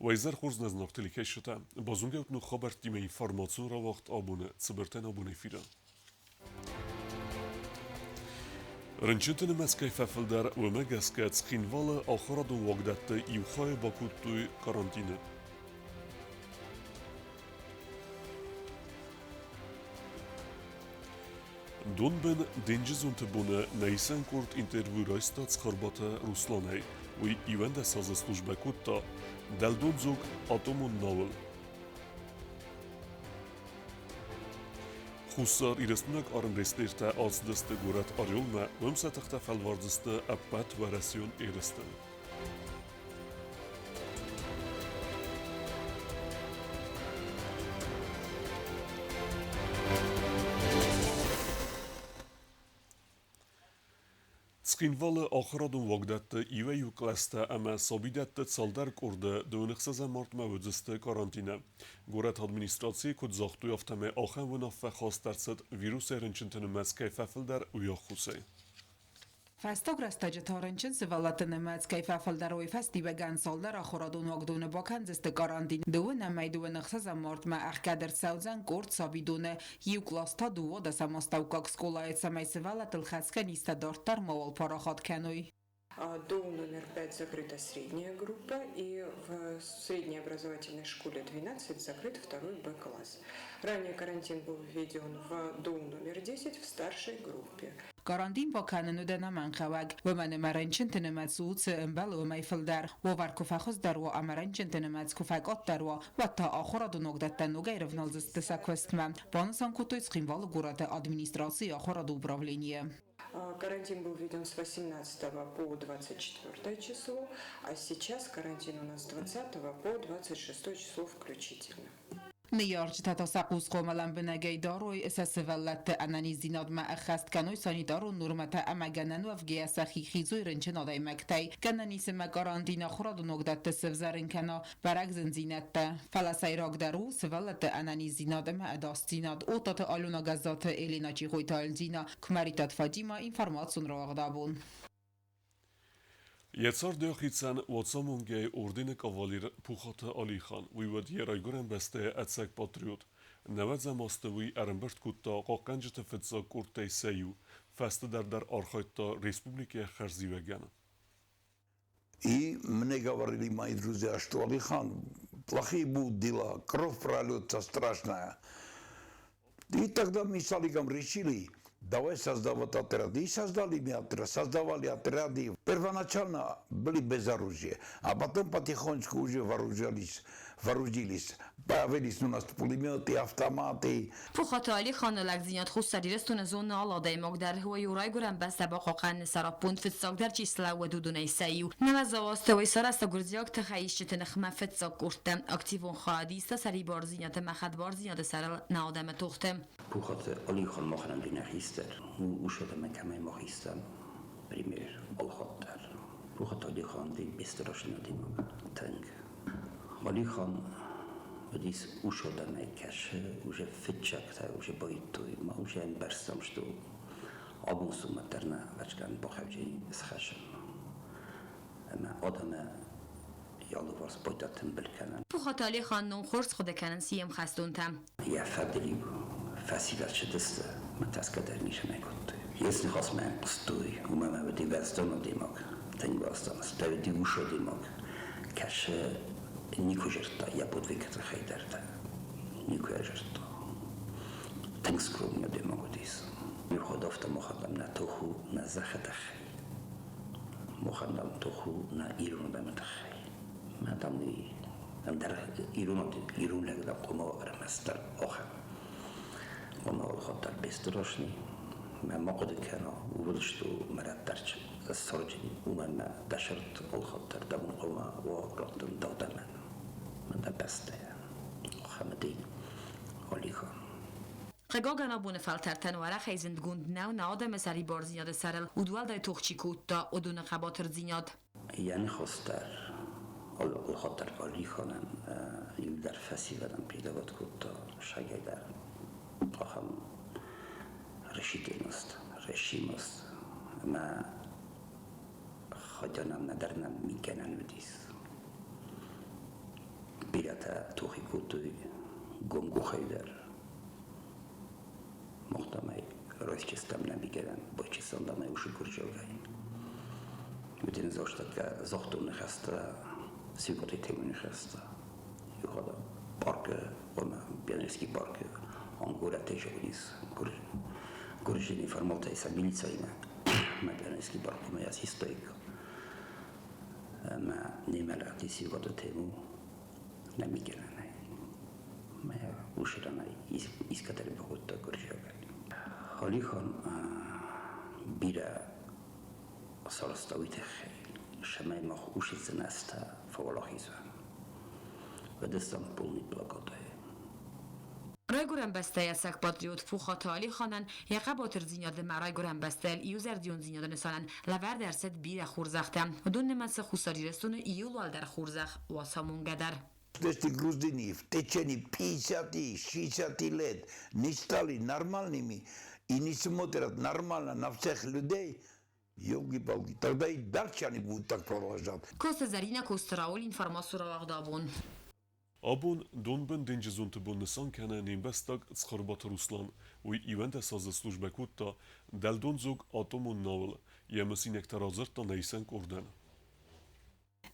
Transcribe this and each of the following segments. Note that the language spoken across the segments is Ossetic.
Уӕ изӕр хорз нӕ зынаргъ телекӕсджытӕ! Базонгӕ ут ног хабӕрттимӕ информацион рауагъд абоны цыбыртӕн абоны эфиры. Рынчынты нымӕц кӕй фӕфылдӕр, уымӕ гӕсгӕ Цхинвалы ахуырадон уагдӕтты иу хайы бакодтой карантины. Донбын денджызонты боны нӕ исӕн къорд интервью райста Цхуырбаты Русланӕй. Уый 11 азы службӕ кодта дӕлдондзог атомон науыл. Хуссар Ирыстонаг армрестлертӕ ацыдысты горӕт Орелмӕ, уым сӕ тыхтӕ фӕлвардзысты ӕппӕтуӕрӕсеон ерысты. Цхинвалы ахуырадон уагдӕтты иуӕй-иу кълӕстӕ ӕмӕ сабидӕтты цалдӕр къорды 26 мартмӕ уыдзысты карантины. Горӕты администрацийы куыд загътой, афтӕмӕй ахӕм уынаффӕ хаст ӕрцыд вирусӕй рынчынты нымӕц кӕй фӕфылдӕр, уый аххосӕй. Фӕстаг рӕстӕджы та рынчын сывӕллӕтты нымӕц кӕй фӕфылдӕр, уый фӕстиуӕгӕн цалдӕр ахуырадон уагдоны бакӕндзысты карантин. Дыууын ӕмӕ дыууын ӕхсӕзӕм мартмӕ ӕхгӕд ӕрцӕудзӕн къорд сабидоны, иу кълас та дыууадӕсӕм астӕуккаг скъолайы, цӕмӕй сывӕллӕттыл хӕцгӕ низтӕ дарддӕр мауал парахат кӕной. До номер 5 закрыта средняя группа, и в средней образовательной школе 12 закрыт второй Б-класс. Ранее карантин был введен в ДОУ номер 10 в старшей группе. Карантин бакӕнын уыд ӕнӕмӕнгхъӕуӕг, уымӕн ӕмӕ рынчынты нымӕц у цы ӕмбӕлы, уымӕй фылдӕр. Уавӕр куы фӕхуыздӕр уа ӕмӕ рынчынты нымӕц куы фӕкъаддӕр уа, уӕд та ахуырадон уагдӕттӕ ногӕй рывналдзысты сӕ куыстмӕ, банысан кодтой Цхинвалы горӕты администрацийы ахуырады управленийы. Карантин был введен с 18 по 24 число, а сейчас карантин у нас с 20 по 26 число включительно. Ныййарджытӕ та сӕ хъус хъуамӕ лӕмбынӕгӕй дарой, сӕ сывӕллӕтты ӕнӕниздзинадмӕ ӕххӕст кӕной санитарон нормӕтӕ ӕмӕ гӕнӕнуӕвгӕйӕ сӕхи хизой рынчын адӕймӕгтӕй. Гӕнӕн ис ӕмӕ карантин ахуырадон уагдӕтты сӕвзӕрын кӕна бӕрӕг зындзинӕдтӕ. Фӕлӕ сӕйрагдӕр у сывӕллӕтты ӕнӕниздзинад ӕмӕ ӕдасдзинад. Отаты Алена Гӕззаты, Елена Чигойты Альдина, Куымӕридтаты Фатимӕ, информацион рауагъд абон. Йӕ царды ахицӕн Уацамонгӕйы ордены кавалер Пухаты Алихан. Уый уыд йӕ райгуырӕн бӕстӕйы ӕцӕг патриот. Нӕуӕдзӕм азты уый ӕрӕмбырд кодта хъахъхъӕнджыты фыццаг къордтӕй сӕ иу, фӕстӕдӕр дӕр архайдта республикӕйы хӕрзиуӕгӕн. И мне говорили мои друзья, что Алихан, плохие будут дела, кровь прольется страшная. И тогда мы с Аликом решили, давай создавать отряды. И создали мы отряд, создавали отряды. Первоначально были без оружия, а потом потихонечку уже вооружались, вооружились. Появились у нас пулеметы, автоматы. Пухаты Алиханы лӕгдзинад Хуссар Ирыстоны зоны алы адӕймаг дӕр. Уый у райгуырӕн бӕстӕ бахъахъхъӕныны сӕраппонд фыццагдӕр чи слӕууыд, уыдонӕй сӕ иу. Нӕуӕдзӕ астӕуӕй сарӕзта гуырдзиаг тыхӕйисджыты ныхмӕ фыццаг къордтӕ. Активон хайад иста сӕрибардзинад ӕмӕ хӕдбардзинады сӕрыл нӕ адӕмы тохты. Пухаты Алихан махӕн нӕ хистӕр, ус адӕмӕн кӕмӕй мах истам, пример, алхатт дӕр. Пухаты Алихан ди бесстрашный адӕймаг, тынг. Алихан уыдис ус адӕмӕй кӕсы, уже фыццӕгтӕ уже байдтой, ма уже ӕмбӕрстам, что абон суммӕ дӕр нӕ ӕвӕццӕгӕн бахӕвджын схӕссын. Ӕмӕ адӕмы алыварс пайда тымбыл кӕнын. Пухаты Алихан ном хорз хъуыды кӕнынц йе мхӕстонтӕ. Йӕ фӕдыл-иу фӕсивӕд цыдысты, мӕ тӕсгӕ дӕр ницӕмӕй кодтой. Йе сныхасмӕ йӕм хъуыстой, уымӕн ӕмӕ уыди уӕздан адӕймаг, тынг уӕздан, стӕй уыди ус адӕймаг, кӕсы никуы зыдта йӕ подвигы тыххӕй дӕр та никуы йӕ зыдта. Тынг скромный адӕймаг уыдис. Иу хатт афтӕ махӕн нӕ тох у нӕ зӕххы тыххӕй. Махӕн дам тох у нӕ ирон адӕмы тыххӕй. Мӕ дам уый ӕндӕр ирон ирон лӕг дам хъуамӕ ӕрмӕстдӕр ахӕм. Хъуамӕ алхатт бесстрашный. Мӕ ма хъуыды кӕна, ууыл что мӕ рӕддӕр ссарджын, уымӕн мӕ дӕсырд алхатт дӕр дӕ хъуамӕ уа раттын дадӕмӕн. Мӕ дӕ бӕстӕйӕн. Ахӕмӕдӕй Алихан. Хъыгагӕн, абоны фӕлтӕртӕн уӕрӕхӕй зындгонд нӕу нӕ адӕмы сӕрибардзинады сӕрыл удуӕлдай тох чи кодта, уыдоны хъӕбатырдзинад. Йӕ ныхас дӕр алхатт дӕр Алиханӕн иу дӕр фӕсивӕдӕн придавать кодта сагӕй дӕр ахӕм решительность, решимость ӕмӕ хотя нам нӕдӕр нӕм мигӕнӕн уыдис. Бирӕтӕ тохи кодтой гомгъухӕй дӕр. Мохтамӕй райсчестам нӕ бигӕрӕн, байчестандамӕй усы гуырджиагӕй. Уыдин зоштӕггӕ загътон ныхӕстӕ, сиготи темы ныхӕстӕ. Юхада паркы, ома Пионерский паркы, он горӕтӕй зӕгъынис, гуырджини формалтӕй сӕ милицӕимӕ. Мӕ Пионерский паркы мӕ систой. Ӕмӕ немӕ лӕгти сиготы тему нӕ мигӕнӕнӕй. Мӕ усиранӕй искӕдӕр бакодта гуырджиагӕй. Алихан бирӕ сарӕзта уый тыххӕй, цӕмӕй мах усидзынӕстӕ фӕуӕлахиз уӕм. Уӕдӕ полный блокадӕй. Райгуырӕн бӕстӕйы ӕцӕг патриот Пухаты Алиханӕн йӕ хъӕбатырдзинады ӕмӕ райгуырӕн бӕстӕйыл иузӕрдиондзинады нысанӕн лӕвӕрд ӕрцыд бирӕ хорзӕхтӕ. Уыдон нымӕцы Хуссар Ирыстоны иууыл уӕлдӕр хорзӕх Уацамонгӕ дӕр. Эти грузины в течение 50-60 лет не стали нормальными и не смотрят нормально на всех людей, елки-палки, тогда и дальше они будут так продолжать. Коцты Зӕринӕ, Коцты Рауль, информацийы рауагъд абон. Абон донбын денджызонты бон нысан кӕны не мбӕстаг Цхуырбаты Руслан. Уый 11 азы службӕ кодта дӕлдондзог атомон науыл. Йӕ мысинӕгтӕ радзырдта нӕ исӕн къордӕн.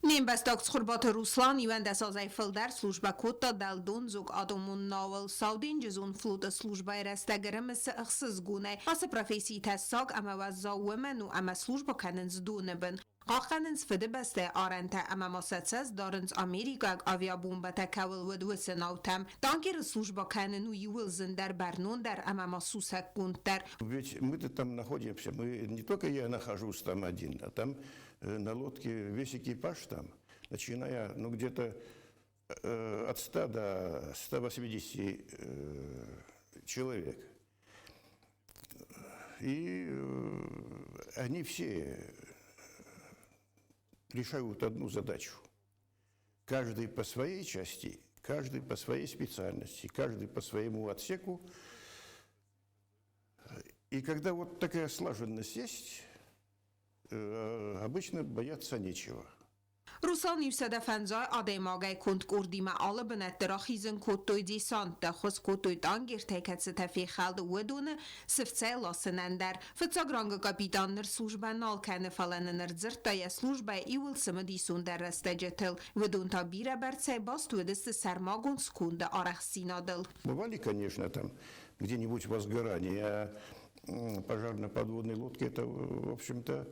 Не мбӕстаг Цхуырбаты Руслан 11 азӕй фылдӕр службӕ кодта дӕлдондзог атомон науыл. Сау денджызон флоты службӕйы рӕстӕг ӕрымысы ӕхсызгонӕй. Ацы профессийы тӕссаг ӕмӕ уӕззау уымӕн у, ӕмӕ службӕ кӕнынц доны бын. Хъахъхъӕнынц Фыдыбӕстӕйы арӕнтӕ ӕмӕ ма сӕ цӕст дарынц америкаг авиабомбӕтӕ кӕуыл уыд, уыцы наутӕм. Танкеры службӕ кӕнын у иууыл зындӕр, бӕрнондӕр ӕмӕ ма сусӕггонддӕр. Ведь мы-то там находимся, мы не только я нахожусь там один, а там на лодке весь экипаж там, начиная, ну, где-то от 100 до 180 человек. И они все решают одну задачу. Каждый по своей части, каждый по своей специальности, каждый по своему отсеку. И когда вот такая слаженность есть, обычно бояться нечего. Руслан 150 адӕймагӕй конд къордимӕ алы бынӕтты рахизын кодтой десанттӕ, хуыз кодтой тангертӕй, кӕцытӕ фехӕлд, уыдоны сыфцӕй ласынӕн дӕр. Фыццаг рангы капитан ныр службӕ нал кӕны, фӕлӕ нын ӕрдзырдта йӕ службӕйы иууыл цымыдисондӕр рӕстӕджытыл. Уыдон та бирӕ бӕрцӕй баст уыдысты сӕрмагонд сконды арӕхстдзинадыл. Бывали, конечно, там где-нибудь возгорания, а пожарно-подводной лодки это, в общем-то,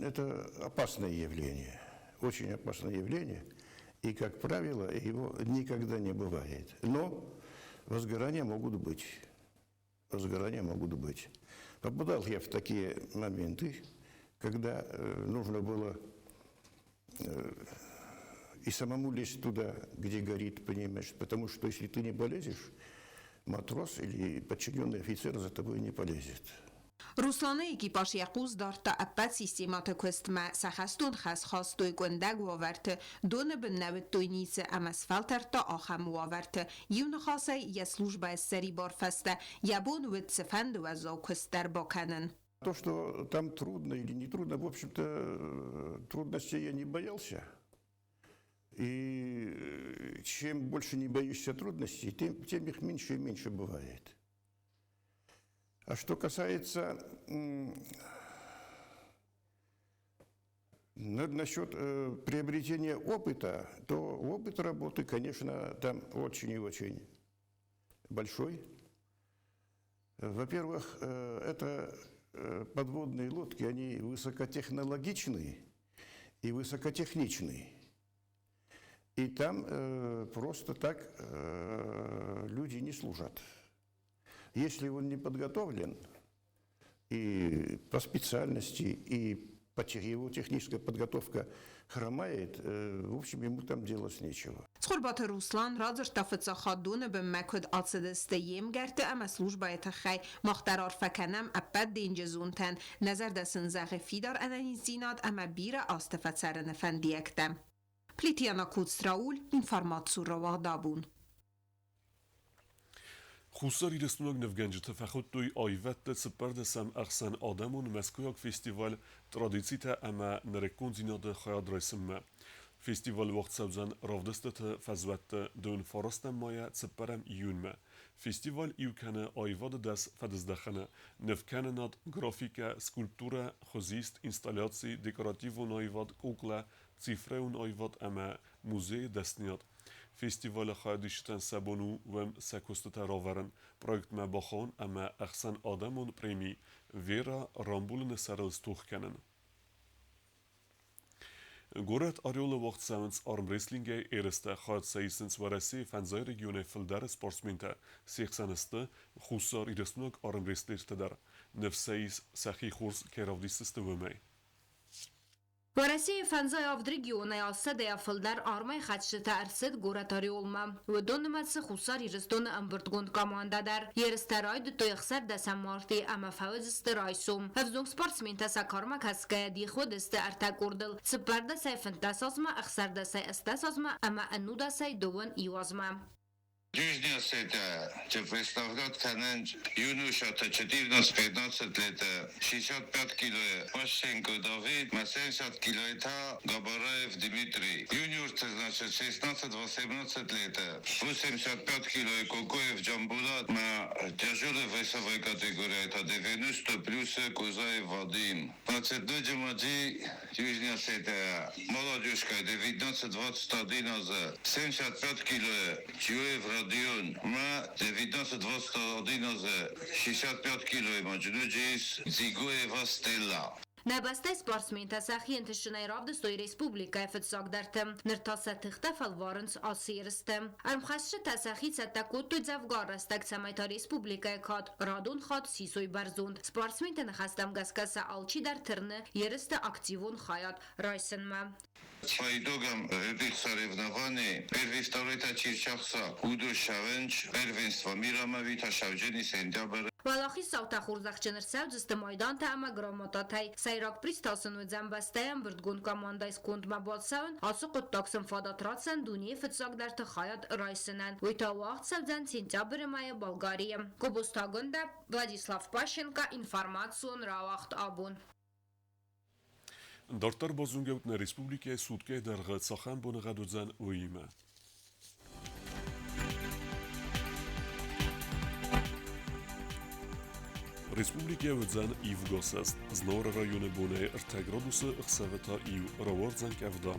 это опасное явление, очень опасное явление, и, как правило, его никогда не бывает. Но возгорания могут быть. Возгорания могут быть. Попадал я в такие моменты, когда нужно было и самому лезть туда, где горит, понимаешь, потому что если ты не полезешь, матрос или подчиненный офицер за тобой не полезет. Русланы экипаж йӕ хъус дардта ӕппӕт системӕты куыстмӕ, сӕ хӕстон хӕс хастой къуындӕг уавӕрты, доны бын нӕ уыдтой ницы ӕмӕ сфӕлтӕрдта ахӕм уавӕрты. Иу ныхасӕй, йӕ службӕйы ссӕрибар фӕстӕ йӕ бон уыд цыфӕнды уӕззау куыст дӕр бакӕнын. То, что там трудно или не трудно, в общем-то, трудностей я не боялся. И чем больше не боишься трудностей, тем их меньше и меньше бывает. А что касается насчет приобретения опыта, то опыт работы, конечно, там очень и очень большой. Во-первых, это подводные лодки, они высокотехнологичные и высокотехничные. И там просто так люди не служат. Если он не подготовлен и по специальности, и по его техническая подготовка хромает, в общем, ему там делать нечего. Цхуырбаты Руслан радзырдта фыццаг хатт доны бынмӕ куыд ацыдысты йе мгӕртты ӕмӕ службӕйы тыххӕй. Мах дӕр арфӕ кӕнӕм ӕппӕт денджызонтӕн. Нӕ зӕрдӕ сын зӕгъы фидар ӕнӕниздзинад ӕмӕ бирӕ азты фӕцӕрыны фӕндиӕгтӕ. Плитиана Коцты Рауль, информацийы рауагъд абон. Хуссар Ирыстонаг нывгӕнджыты фӕхуыдтой аивӕдты 14-ӕм ӕхсӕнадӕмон мӕскуыйаг фестиваль «Традицитӕ ӕмӕ нырыккондзинады» хайад райсынмӕ. Фестиваль уагъд цӕудзӕн равдыстыты фӕзуӕтты 29 майӕ 4 июньмӕ. Фестиваль иу кӕны аивады 10 фӕдыздӕхӕны: нывкӕнынад, графикӕ, скульптурӕ, хуызист, инсталляци, декоративон аивад, куклӕ, цифрӕйон аивад ӕмӕ музейы дӕсныйад. Фестивалы хайадисджытӕн сӕ бон у уӕм сӕ куыстытӕ равӕрын, проектмӕ бахауын ӕмӕ ӕхсӕнадӕмон преми «Вера» рамбулыны сӕрыл стох кӕнын. Горӕт Орелы уагъд цӕуынц армрестлингӕй ерыстӕ, хайад сӕ исынц Уӕрӕсейы фӕндзай регионӕй фылдӕр спортсментӕ, се хсӕн сты Хуссар Ирыстонаг армрестлертӕ дӕр. Ныфс сӕ ис, сӕхи хорз кӕй равдисдзысты, уымӕй. Уӕрӕсейы фӕндзай авд регионӕй алцӕдӕй фылдӕр армӕй хӕцджытӕ ӕрцыд горӕт Ореолмӕ. Уыдон нымӕцы Хуссар Ирыстоны ӕмбырдгонд командӕ дӕр. Ерыстӕ райдыдтой 16 мартъи ӕмӕ фӕуыдзысты райсом. Ӕвзонг спортсментӕ сӕ кармӕ кӕсгӕйӕ дих уыдысты ӕртӕ къордыл: 14-ӕй 15 азмӕ, 16-ӕй 18 азмӕ ӕмӕ 21-ӕй 21 азмӕ. Южная Осетия представлять кӕнынц юношатӕ 14-15 лет, 65 кило Пащенко Давид, на 70 кило та Габараев Дмитрий. Юниорцы, значит, 16-18 лет, 85 кило Кокоев Джамбулат, на тяжелой весовой категории это 90 плюс Козаев Вадим. Значит, Джамаджи, Южная Осетия, молодежка 19-21, 75 кило Чуев Родион, на 19-21, 65 кило Маджнуджис, Зигуева Стелла. Нӕ бӕстӕйы спортсментӕ сӕхи ӕнтыстджынӕй равдыстой республикӕйы фыццагдӕрты. Ныр та сӕ тыхтӕ фӕлварынц ацы ерысты. Ӕрмхӕсджытӕ сӕхи цӕттӕ кодтой дзӕвгар рӕстӕг, цӕмӕй та республикӕйы кад радон хатт сисой бӕрзонд. Спортсменты ныхӕстӕм гӕсгӕ сӕ алчидӕр тырны ерысты активон хайад райсынмӕ. По итогам этих соревнований первый, второй Чирчахса, Удо Шавенч, первенство мира Мавита Шавджени сентябрь. Уӕлахиздзаутӕ хорзӕхджын ӕрцӕудзысты майдантӕ ӕмӕ грамотатӕй. Сӕйраг приз та сын уыдзӕн бӕстӕйы ӕмбырдгонд командӕйы скондмӕ бацӕуын. Ацы хъуыддаг сын фадат ратдзӕн дунейы фыццагдӕрты хайад райсынӕн. Уый та уагъд цӕудзӕн сентябры мӕйы Болгарийы. Гобозты Агуындӕ, Владислав Пащенко, информацион рауагъд абон. Дарддӕр базонгӕут нӕ республикӕйы суткӕйы дӕргъы цахӕм боныгъӕд уыдзӕн, уыимӕ. Республикӕ уыдзӕн ивгосӕст. Знауыры районы бонӕй 3 градусы, ӕхсӕвы та 1, рауардзӕн къӕвда.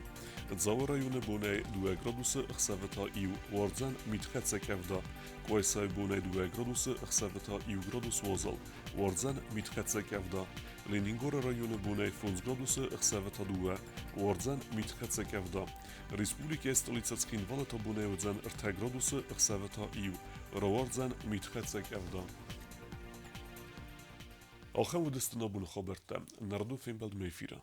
Дзауы районы бонӕй 2 градусы, ӕхсӕвы та 1, уардзӕн митхӕццӕ къӕвда. Къуайсайы бонӕй 2 градусы, ӕхсӕвы та 1 градус уазал, уардзӕн митхӕццӕ къӕвда. Ленингоры районы бонӕй 5 градусы, ӕхсӕвы та 2, уардзӕн митхӕццӕ къӕвда. Республикӕйы столицӕ Цхинвалы та бонӕй уыдзӕн 3 градусы, ӕхсӕвы та 1, рауардзӕн митхӕццӕ къӕвда. Ахӕм уыдысты нӕ боны хабӕрттӕ. Нӕрдон фембӕлдмӕ эфиры.